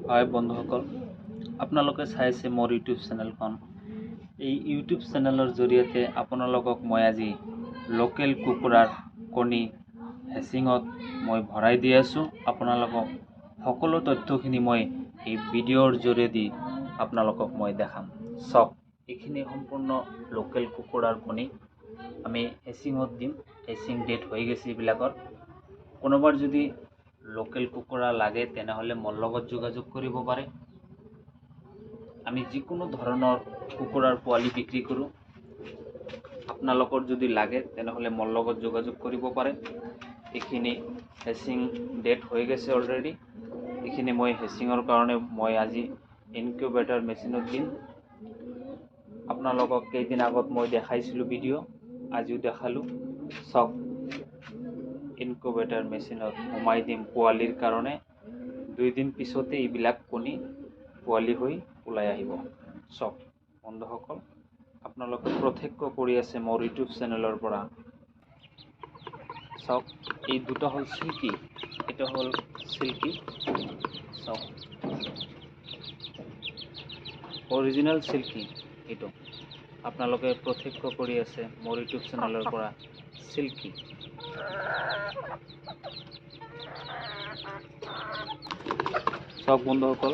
হয় বন্ধুসকল, আপোনালোকে চাইছে মোৰ ইউটিউব চেনেলখন। এই ইউটিউব চেনেলৰ জৰিয়তে আপোনালোকক মই আজি লোকেল কুকুৰাৰ কণী হেচিঙত মই ভৰাই দি আছোঁ। আপোনালোকক সকলো তথ্যখিনি মই এই ভিডিঅ'ৰ জৰিয়তে আপোনালোকক মই দেখাম। চাওক, এইখিনি সম্পূৰ্ণ লোকেল কুকুৰাৰ কণী আমি হেচিঙত দিম। হেচিং ডেট হৈ গৈছে এইবিলাকৰ। কোনোবাৰ যদি লোকেল কুকুৰা লাগে তেনেহ'লে মোৰ লগত যোগাযোগ কৰিব পাৰে। আমি যিকোনো ধৰণৰ কুকুৰাৰ পোৱালি বিক্ৰী কৰোঁ। আপোনালোকৰ যদি লাগে তেনেহ'লে মোৰ লগত যোগাযোগ কৰিব পাৰে। এইখিনি হেচিং ডেট হৈ গৈছে অলৰেডি। এইখিনি মই হেচিঙৰ কাৰণে মই আজি ইনকিউবেটৰ মেচিনত দিম। আপোনালোকক কেইদিন আগত মই দেখাইছিলোঁ ভিডিঅ', আজিও দেখালোঁ। চাওক, ইনকিউবেটৰ মেচিনত সোমাই দিম পোৱালিৰ কাৰণে। 2 দিন পিছতে এইবিলাক কণী পোৱালি হৈ ওলাই আহিব। চাওক বন্ধুসকল, আপোনালোকে প্ৰত্যক্ষ কৰি আছে মোৰ ইউটিউব চেনেলৰ পৰা। চাওক, এই দুটা হ'ল চিল্কি, এটা হ'ল চিল্কি। চাওক, অৰিজিনেল চিল্কি এইটো। আপোনালোকে প্ৰত্যক্ষ কৰি আছে মোৰ ইউটিউব চেনেলৰ পৰা চিল্কি। চাওক বন্ধুসকল,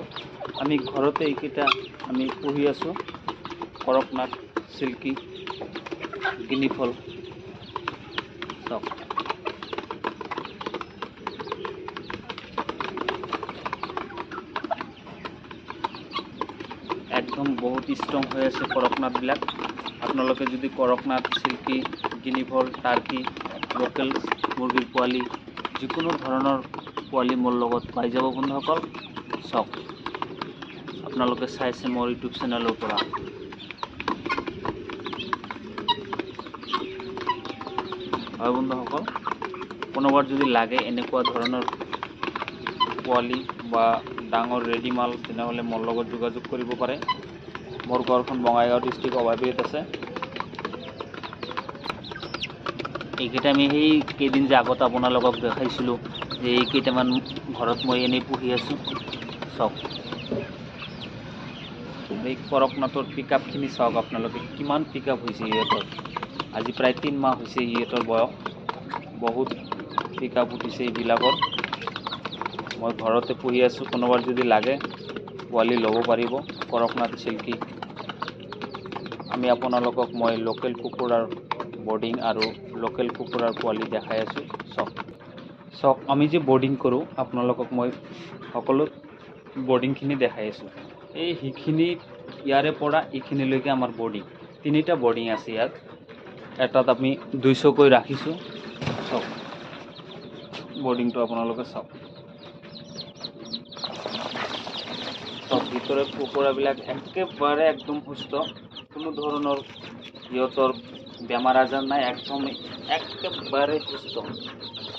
আমি ঘৰতে এইকেইটা আমি পুহি আছোঁ। কৰকনাথ, চিল্কি, গিনিফল। চাওক, একদম বহুত ষ্ট্ৰং হৈ আছে কৰকনাথবিলাক। আপোনালোকে যদি কৰকনাথ, চিল্কি, গিনিফল, টাৰ্কি, লোকেল মুৰ্গীৰ পোৱালি, যিকোনো ধৰণৰ পোৱালি মোৰ লগত পাই যাব বন্ধুসকল। চাওক, আপোনালোকে চাইছে মোৰ ইউটিউব চেনেলৰ পৰা। হয় বন্ধুসকল, কোনোবাৰ যদি লাগে এনেকুৱা ধৰণৰ পোৱালি বা ডাঙৰ ৰেডি মাল, তেনেহ'লে মোৰ লগত যোগাযোগ কৰিব পাৰে। মোৰ ঘৰখন বঙাইগাঁও ডিষ্ট্ৰিক্ট অভয়পুৰীত আছে। এইকেইটা আমি সেই কেইদিন যে আগত আপোনালোকক দেখাইছিলোঁ যে এই কেইটামান ঘৰত মই এনেই পুহি আছোঁ। চাওক, এই কৰকনাথৰ পিক আপখিনি চাওক আপোনালোকে, কিমান পিক আপ হৈছে ইহঁতৰ। আজি প্ৰায় 3 মাহ হৈছে ইহঁতৰ বয়স। বহুত পিক আপ উঠিছে এইবিলাকৰ। মই ঘৰতে পুহি আছোঁ। কোনোবাৰ যদি লাগে পোৱালি ল'ব পাৰিব, কৰকনাথ, চিল্কি। আমি আপোনালোকক মই লোকেল কুকুৰাৰ বৰ্ডিং আৰু লোকেল কুকুৰাৰ পোৱালি দেখাই আছোঁ। চাওক, চাওক, আমি যে বৰ্ডিং কৰোঁ, আপোনালোকক মই সকলো বৰ্ডিংখিনি দেখাই আছোঁ। এই সেইখিনি ইয়াৰে পৰা এইখিনিলৈকে আমাৰ বৰ্ডিং, তিনিটা বৰ্ডিং আছে ইয়াত। এটাত আমি 200কৈ ৰাখিছোঁ। চাওক, বৰ্ডিংটো আপোনালোকে চাওক। চাওক, ভিতৰত কুকুৰাবিলাক একেবাৰে একদম সুস্থ, কোনো ধৰণৰ সিহঁতৰ বেমাৰ আজাৰ নাই, একদম একেবাৰে সুস্থ।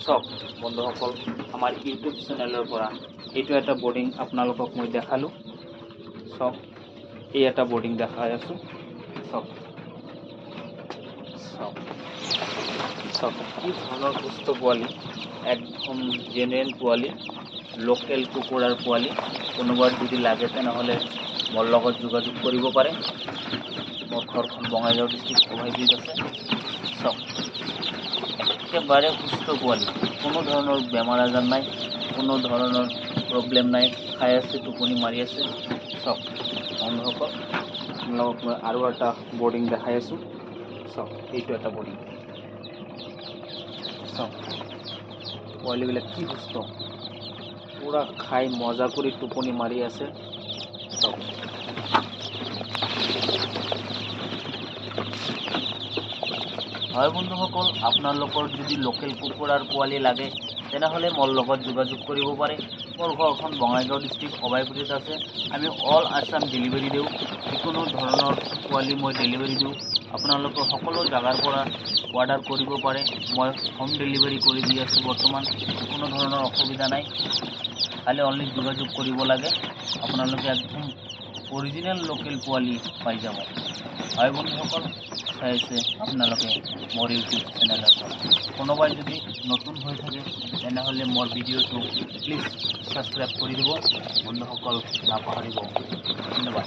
চাওক বন্ধুসকল, আমাৰ ইউটিউব চেনেলৰ পৰা এইটো এটা বৰ্ডিং আপোনালোকক মই দেখালোঁ। চাওক, এই এটা বৰ্ডিং দেখাই আছোঁ। চাওক, চাওক, চাওক, কি ধৰণৰ সুস্থ পোৱালি, একদম জেনুৱেন পোৱালি, লোকেল কুকুৰাৰ পোৱালি। কোনোবাৰ যদি লাগে তেনেহ'লে মোৰ লগত যোগাযোগ কৰিব পাৰে। মোৰ ঘৰখন বঙাইগাঁও ডিষ্ট্ৰিক্ট অভয়পুৰীত আছে। চাওক, একেবাৰে সুস্থ পোৱালি, কোনো ধৰণৰ বেমাৰ আজাৰ নাই, কোনো ধৰণৰ প্ৰব্লেম নাই। খাই আছে, টোপনি মাৰি আছে। চাওক বন্ধুসকল, আপোনালোকক মই আৰু এটা বৰ্ডিং দেখাই আছোঁ। চাওক, এইটো এটা বৰ্ডিং। চাওক, পোৱালিবিলাক কি সুস্থ, পূৰা খাই মজা কৰি টোপনি মাৰি আছে। চাওক। হয় বন্ধুসকল, আপোনালোকৰ যদি লোকেল কুকুৰাৰ পোৱালি লাগে তেনেহ'লে মোৰ লগত যোগাযোগ কৰিব পাৰে। মোৰ ঘৰখন বঙাইগাঁও ডিষ্ট্ৰিক্ট অভয়পুৰীত আছে। আমি অল আছাম ডেলিভাৰী দিওঁ। যিকোনো ধৰণৰ পোৱালি মই ডেলিভাৰী দিওঁ। আপোনালোকে সকলো জেগাৰ পৰা অৰ্ডাৰ কৰিব পাৰে। মই হোম ডেলিভাৰী কৰি দি আছোঁ বৰ্তমান। কোনো ধৰণৰ অসুবিধা নাই, খালি অনলি যোগাযোগ কৰিব লাগে। আপোনালোকে একদম অৰিজিনেল লোকেল পোৱালি পাই যাব। হয় বন্ধুসকল, চাই আছে আপোনালোকে মোৰ ইউটিউব চেনেলৰ পৰা। কোনোবাই যদি নতুন হৈ থাকে, তেনেহ'লে মোৰ ভিডিঅ'টো প্লিজ ছাবস্ক্ৰাইব কৰি দিব বন্ধুসকল, নাপাহৰিব। ধন্যবাদ।